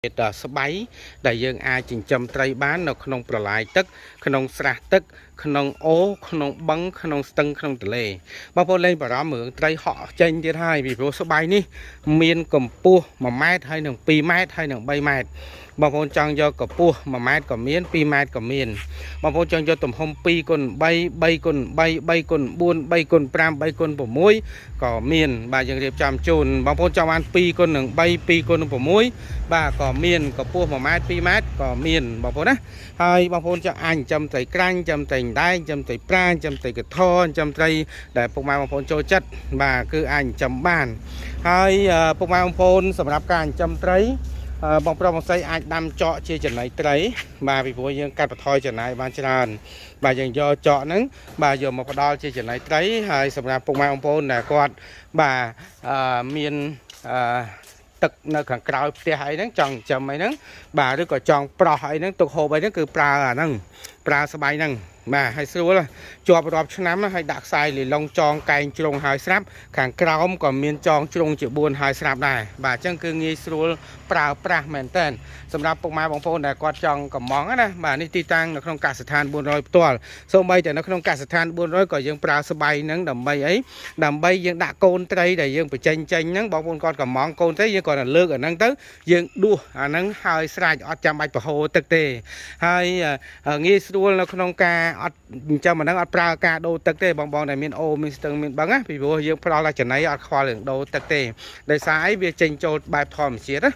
ស្បៃដែលយើងអាចចិញ្ចឹមត្រីបាននៅក្នុងប្រឡាយទឹកក្នុងស្រះទឹកក្នុងអូរក្នុងបឹងក្នុងស្ទឹងក្នុងទន្លេបងប្អូនលែងបារម្ភរឿងត្រីហក់ចេញទៀតហើយពីព្រោះស្បៃនេះមានកម្ពស់1ម៉ែត្រហើយនឹង2ម៉ែត្រហើយនឹង3ម៉ែត្របងប្អូនចង់យកកម្ពស់1ម៉ែត្រក៏មាន2ម៉ែត្រក៏មានបងប្អូនចង់យកទំហំ2គុណ3 3គុណ3 3គុណ4 3គុណ5 3គុណ6ក៏មានបាទយើងរៀបចំជូនបងប្អូនចង់បាន2គុណនឹង3 2គុណនឹង6បាទក៏មានកម្ពស់1ម៉ែត្រ2ម៉ែត្រក៏មានបងប្អូនណាហើយបងប្អូនចង់អាចចិញ្ចឹមត្រីក្រាញ់ចិញ្ចឹមត្រីដែងចិញ្ចឹមត្រីប្រាចិញ្ចឹមត្រីកធចិញ្ចឹមត្រីដែលពុកម៉ែបងប្អូនចូលចិត្តបាទគឺអាចចិញ្ចឹមបានហើយពុកម៉ែបងប្អូនសម្រាប់ការចិញ្ចឹមត្រីបងប្រុសបងស្រីអាចដាំចកជាចំណីត្រីបាទពីព្រោះយើងកាត់បន្ថយចំណាយបានច្រើនបាទយើងយកចកហ្នឹងបាទយកមកផ្ដល់ជាចំណីត្រីហើយសម្រាប់ពុកម៉ែបងប្អូនដែលគាត់បាទមានអឺទឹកនៅខាងក្រោយផ្ទះអីហ្នឹងចង់ចិញ្ចឹមអីហ្នឹងបាទឬក៏ចង់ប្រោះអីហ្នឹងទុកហូបអីហ្នឹងគឺប្រើអាហ្នឹងប្រើស្បៃហ្នឹងបាទហើយស្រួលជាប់រាប់ឆ្នាំហើយដាក់ខ្សែលីឡុងចងកែងជ្រុងហើយស្រាប់ខាងក្រោមក៏មានចងជ្រុងជា4ហើយស្រាប់ដែរបាទអញ្ចឹងគឺងាយស្រួលប្រើប្រាស់មែនតើសម្រាប់ពុកម៉ែបងប្អូនដែលគាត់ចង់កំងណាបាទនេះទីតាំងនៅក្នុងកសិដ្ឋាន400ផ្ទាល់សូម្បីតែនៅក្នុងកសិដ្ឋាន400ក៏យើងប្រើស្បៃហ្នឹងដើម្បីអីដើម្បីយើងដាក់កូនត្រីដែលយើងបញ្ចេញចេញហ្នឹងបងប្អូនគាត់កំងកូនត្រីយើងគាត់តែលើកអាហ្នឹងទៅយើងដួសអាហ្នឹងហើយស្រេចអត់ចាំបាច់ប្រហូរទឹកទេហើយងាយស្រួលនៅក្នុងការអត់ចិញ្ចឹមអាហ្នឹងអត់ប្រើការដូរទឹកទេបងបងដែលមានអូមានស្ទឹងមានបឹងណាពីព្រោះយើងផ្ដល់តែចំណីអត់ខ្វល់រឿងដូរទឹកទេដោយសារអីវាចេញចូលបែបធម្មជាតិណា។